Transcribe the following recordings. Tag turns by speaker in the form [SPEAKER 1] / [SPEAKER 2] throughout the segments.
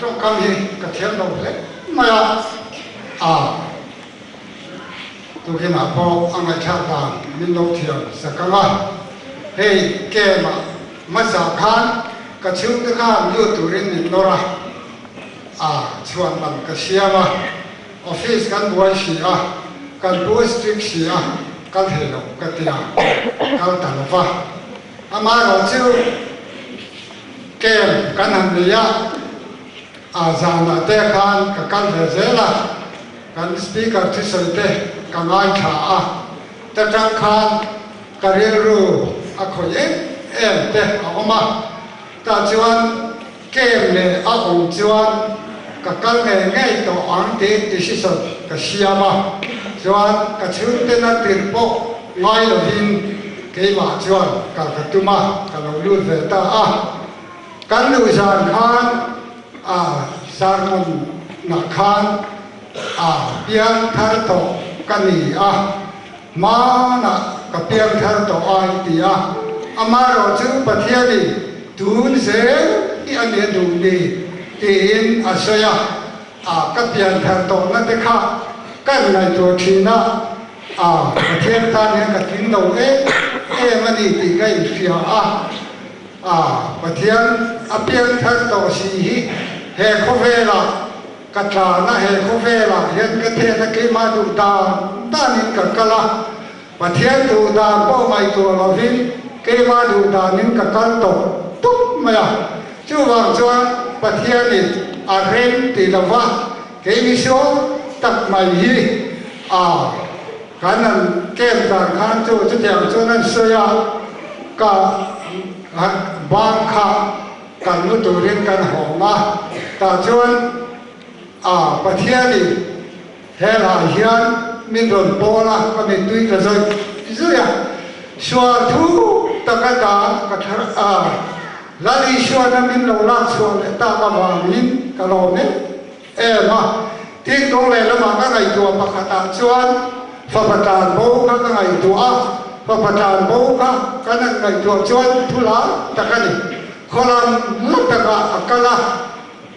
[SPEAKER 1] Tawngkam hi ka thiam lo hle mai a, a tukinah pawh a ngaihthlak dan min lo thiam sak ang a, hei camp ah hmasa khan ka chhungte khan lut turin min nawr a, a chhuan lam ka siam a, office kan buai si a, kan pu strict si a, kal thei lo ka ti a, kal ta lo va, amaherawhchu. Camp kan han nei a, a zanah te khan ka kal ve zel a, kan speaker thusawi te ka ngaithla a, ta tang khan ka rilru a khawih em em te a awm a, tah chuan camp leh a awm chuan ka kal ngei ngei tawh ang tiin decision ka siam a, chuan ka chhungten a tirh pawh ngai lovin Keimah chuan kal ka tum a, ka lo lut ve ta a. Kan luh zan khan a sermon nah khan a piang thar tawh ka ni a, hmanah ka piang thar tawh a i ti a. Amaherawhchu Pathianin tun zel hi a nia duh ni tiin a sawi a. A ka pian thar tawhna te kha ka ngaihtuah thin a, a Pathian tan hian ka tling lo em em a ni tih ka inhria a, a Pathian a pian thar tawh si hi he khawvelah ka tlan a, he khawvelah hian ka thehna keimah duh dan danin ka kal a, Pathian duh dan pawh ngaihtuah lovin keimah duh danin ka kal tawp tup mai a. Chuvang chuan Pathianin a rem ti lova kei misual tak mai hi a kan an camp dan khan chu chutiang chuan an sawi a, ka bang kha kan mu turin kan hawng a, tah chuan a Pathianin Helai hian min rawn pawl a, ka mittui ka zawih zawih a. Sual thu tak a ta ka thar a, Lal Isuana min lo lak chhuah leh tak avangin ka lawm em em a. Tin, kawng lehlamah ka ngaihtuah pakhatah chuan fapa tlan bo kha ka ngaihtuah a, fapa tlan bo kha kan han ngaihtuah chuan thu lar tak a ni. Khawlam la takah a kal a.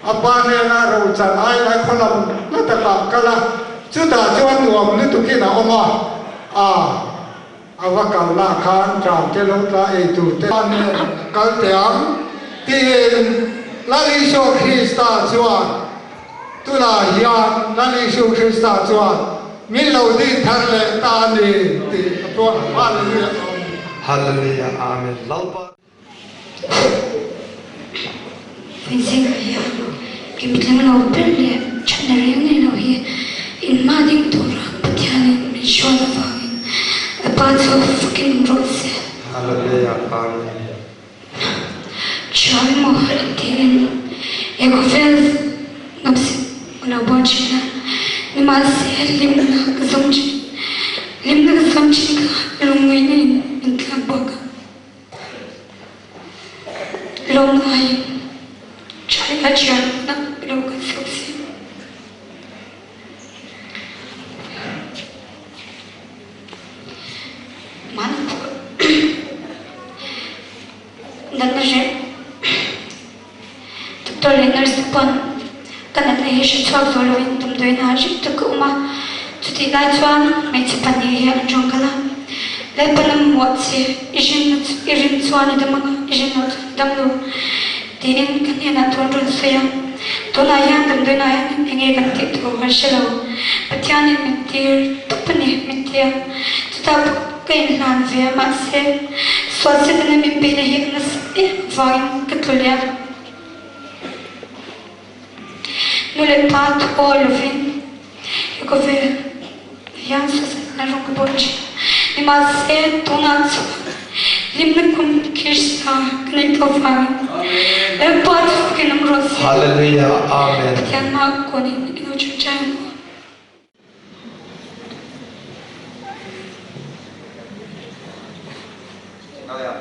[SPEAKER 1] A pa hnena rochan ai lai khaw lam hla takah kal a, chutah chuan nuam lutukin a awm a, a a va kalna khan tramte lo tla ei tur te nen a kal teh ang tiin Lal Isua Krista chuan tunah hian Lal Isu Krista chuan min lo din thar leh ta a ni tih a puang Hallelujah.
[SPEAKER 2] Hallelujah Amen Lalpa. Vawi zingah hian kim tling lo ber leh thatna reng nei lo hi inhma ding tura Pathianin min hrual avangin a Pa chu fakin awm rawh se.
[SPEAKER 3] Hallelujah Amen.
[SPEAKER 2] Tha emaw tiin he khawvel nawmsip ka lo bawl thin a, nimahse hlimna ka zawng thin, hlimna ka zawng thin kha lungngaihna in min tlak bawk a. Lawmnaiin tha leh a thianna ka lo kal chhuak si. Mahni pawh natna hreh doctor leh nurse te pawn ka natna hi hre chhuak zawh loin damdawiin ah rih tak ka awm a, chutih lai chuan hmeichhe pahnih hi an rawn kal a, Lalpan a mamawh che i rinna chu i rin chuan i dam ang a, i rin loh chuan i dam lo tiin ka hnenah thu an rawn sawi a, tunah hian damdawiin ah hian eng nge kan tih tur kan hre lo, Pathianin min tir tawp a ni min ti a, chutah pawh ka inhlan ve a mahse sual setana min beihna hi a nasa em avangin ka tlu leh a. Nu leh pa thu awi lovin he khawvel hian suasaina rawng ka bawl thin a, nimahse tunah chuan hlimna kum Krista ka neih tawh avangin Lalpa chu fakin awm rawh se.
[SPEAKER 3] Hallelujah Amen.
[SPEAKER 2] Pathian mah kawnin i lo ṭangṭai ang aw.
[SPEAKER 3] Hnaia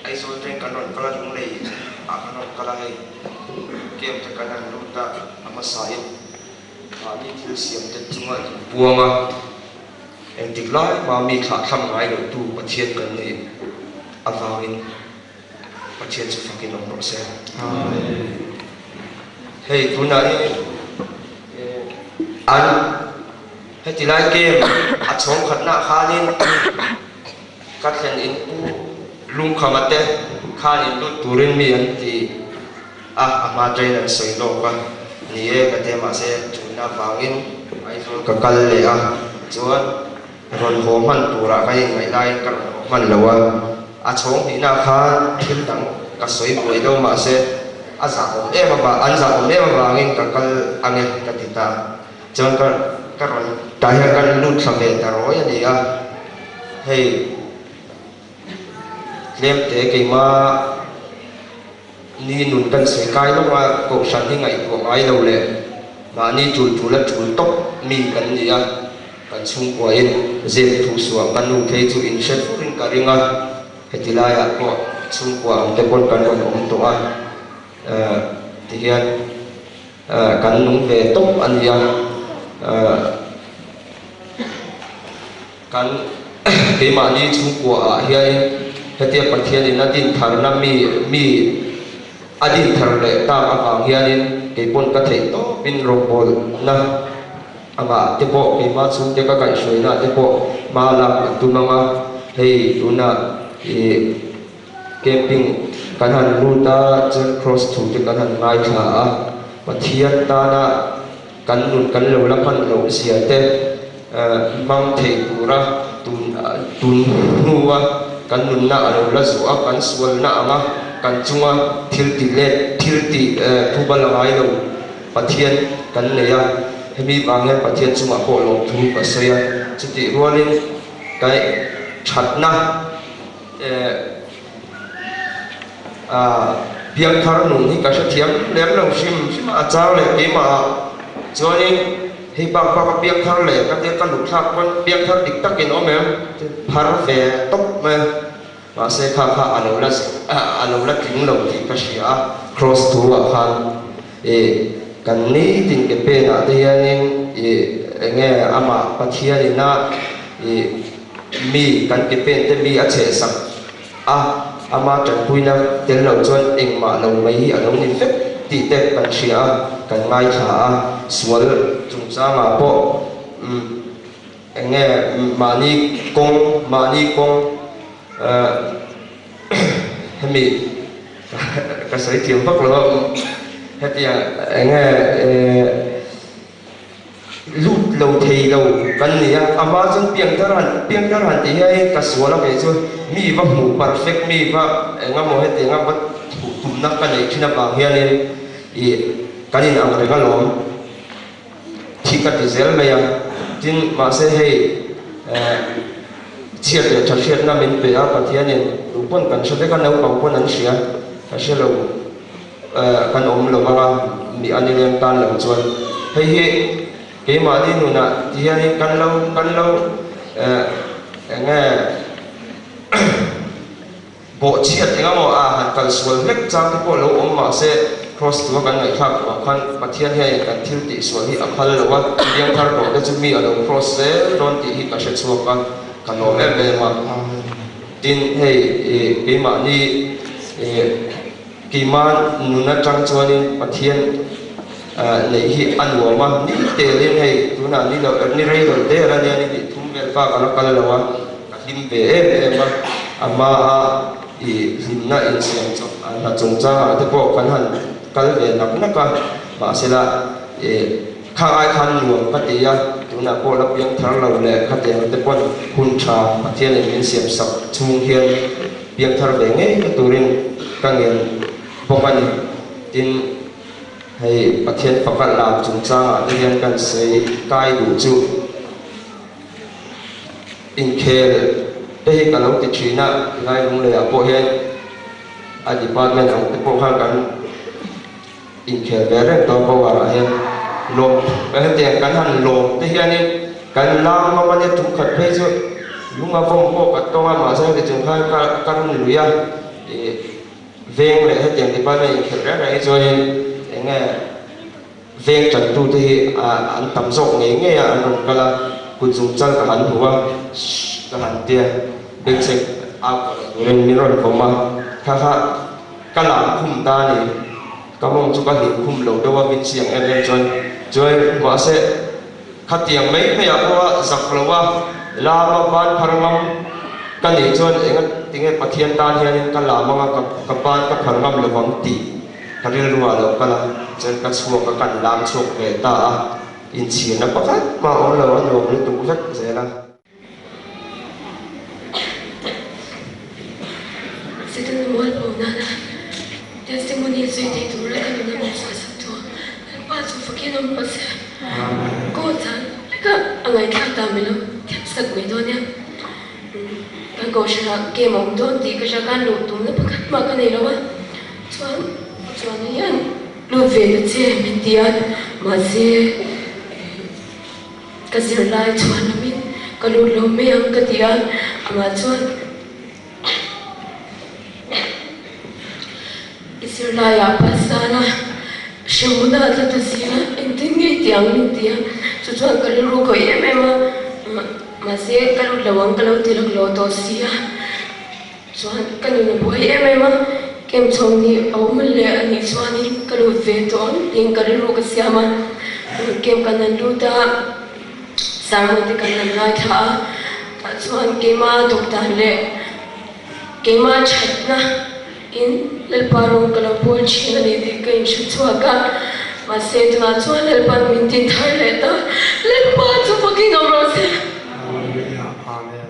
[SPEAKER 3] Aizawl train kan rawn kal a, Lunglei ah kan rawn kal a, hei camp te kan han lut a, a hmasa in mahni thil siam te chunga inbuang a, engtik lai hma mi thlah thlam ngai loh tu Pathian kan nih avangin Pathian chu fakin awm rawh se. Hei tunah hi an Heti lai game a chhawng khatna khanin ka thlen in pu Lungkhama te khan in lut turin mi an ti a, a hma train an sawi lawk a, ni e ka ti a mahse chulna vangin Aizawl ka kal leh a, chuan rawn haw hman turah ka inngaih laiin ka rawn haw hman lo a, a chhawng hnihna khan thil dang ka sawi buai lo mahse a zahawm em avang an zahawm em avangin ka kal ange ka ti ta. Chuan ka ka rawn tah hian ka lut thla ve ta rawi a ni a, hei tlem te keima ni nun kan sawi kai lawk a, kohhran hi ngaihtuah ngai lo leh mahni tul tul a tul tawp mi kan ni a, kan chhungkuain zep thu suah ka nu phei chu in hre furin ka ring a, heti laiah pawh chhungkua ang te pawn kan rawn awm tawh a, tihian. Kan nung ve tawp a nia. Kan keimahni chhungkuaah hianin hetia Pathianin a din tharna mi mi a din thar leh tak avang hianin keipawn ka theih tawpin rawngbawlna angah te pawh keimah chhungte ka kaihhruaina te pawh hma lak ka tum ang a, hei tunah ih Camping kan han lut a, chuan Kross thu te kan han ngaithla a, Pathian tana kan nun kan lo la hman loh zia te hmang thei tura tun tun hnua kan nunna a lo la zuah a, kan sualna anga kan chunga thil ti let thil ti thuba la ngai lo Pathian kan nei a, hemi vang hian Pathian chungah pawh lawmthu ka sawi a, chutih rualin ka thatna. Piangthar nun hi ka hrethiam lem lo hrim hrim a, a chang leh keimah ah chuanin hei bak bak a piangthar leh ka tia ka luh thlak pawn piangthar dik takin awm em phar ve tawp mai a, mahse kha kha a lo la a lo la tling lo tih ka hria a, cross thu ah khan ih kan nitin ke pen ah te hianin ih enge amah Pathian ina ih. Mi kan ke pen te mi a cheh sak a, ama tanpuina tel lo chuan engmah lo mai hi a lo ni vek tih te kan hria a, kan ngaithla a, sual chungchangah pawh umm eng nge mahni kawng mahni kawng eh hemi ka sawi thiam vak lo a hetiang eng nge eh. Lut lo thei lo kan ni a, ama chuan piangthar han piangthar han tih hian ka sual a kei chu mi va hmuh perfect mi va eng emaw hetiang a va hmuh tumna ka neih thin avang hianin ih kan in ang reng alawm thi ka ti zel mai a. Tin, mahse hei eh chhiat leh tha hriatna min pe a, Pathianin duh pawn kan hre vek a, naupang pawn an hria, ka hre lo eh kan awm lo vang a, mi a nileng tan lo chuan hei hi keimahni nunah ti hianin kan lo kan lo eh eng nge Bawhchhiat eng emaw a han kal sual hlek chang te pawh lo awm mah se, Kraws tua kan ngaihthlak ruang khan Pathian hianin kan thil tih sual hi a phal lo a, piang thar tawh te chu mi a lo kraws zel dawn tih hi ka hre chhuak a, ka lawm em em a. Tin, hei keimahni keima nun atang chuanin Pathian neih hi a nuam a, ni telin hei tunah ni lo ni rei lo der a nia, ni hnih thum vel bak a la kal lo a. Ka hlim ve em em a, a hmaa i hlimna insiam chawp a hna chungchangah te pawh kan han kal ve nak nak a, mahsela i kha ai khan nuam ka ti a, tunah pawh la piang thar lo leh khatiang te pawn hun tha Pathianin min siam sak chhung hian piang thar ve ngei ka turin ka ngen bawk a ni. Tin, hei Pathian pakhat lam chungchangah te hian kan sawi kai duh chu. Inkhel te hi ka lo ti thin a, tilai lungleiah pawh hian a department ang te pawh khan kan inkhel ve reng tawh a power ah hian lawm hetiang kan han lawm te hianin kan lam ngam a nia tum khat phei chu lung a vawm pawh ka tawng a mahse heti chung khan ka ka run lui a ih veng leh hetiang department inkhelh reng reng hi chuanin eng nge. Veng tantute hi an tam zawk ngei ngei a, an rawn kal a, kut zung chal ka han hmu a, shh ka han tia, bengchheng au tawh lo turin min rawn vawm a, kha kha ka lam khum ta a ni, ka mawng chu ka hlim khum lo deuh a, min chiang em em chuan chuan mahse khatiang mai mai ah pawh a zak lo a, lam a ban phar ngam ka nih chuan enga tinge Pathian tan hianin ka lam anga ka ban ka phar ngam lovang tih. Ka rilru ah lo kal a, chuan ka chhuak a, kan lam chhuak ve ta a, inchhirna pakhat mah awm lo, a nuam lutuk vek zel a.
[SPEAKER 4] Setana mualpho nana testimony zui thei tura ka nuna min chhuahsak thu Lalpa chu fakin awm rawh se. Kaw chan leka a ngaihthlak ta mai lo, thiam sak mai dawn nia. Kan kohhranah game a awm dawn tih ka hria khan luh tumna pakhat mah ka nei lo a. Chuan chuan hian lut ve ta che min ti a, mahse ka zirlai chhuan lamin ka lut lo mai ang ka ti a, amah chuan i zirlaiah pass dan a hremhmun ah tla ta si a, engtin nge i ti ang min ti a, chu chuan ka rilru khawih em em a, mahse ka lut lo ang ka lo ti laklawh tawh si a. Chuan ka nun a buai em em a, kem chhawm ni a awm leh a nih chuanin ka lut ve tawh ang tiin ka rilru ka siam a. Kem kan han lut a, sermon te kan han ngaithla a, tah chuan keima dawkdan leh keima thatna in Lalpa rawng ka lo bawl thin a ni tih ka inhre chhuak a. Mahse tunah chuan Lalpa'n min tin thar leh ta, Lalpa chu fakin awm rawh se.
[SPEAKER 1] Hallelujah Amen.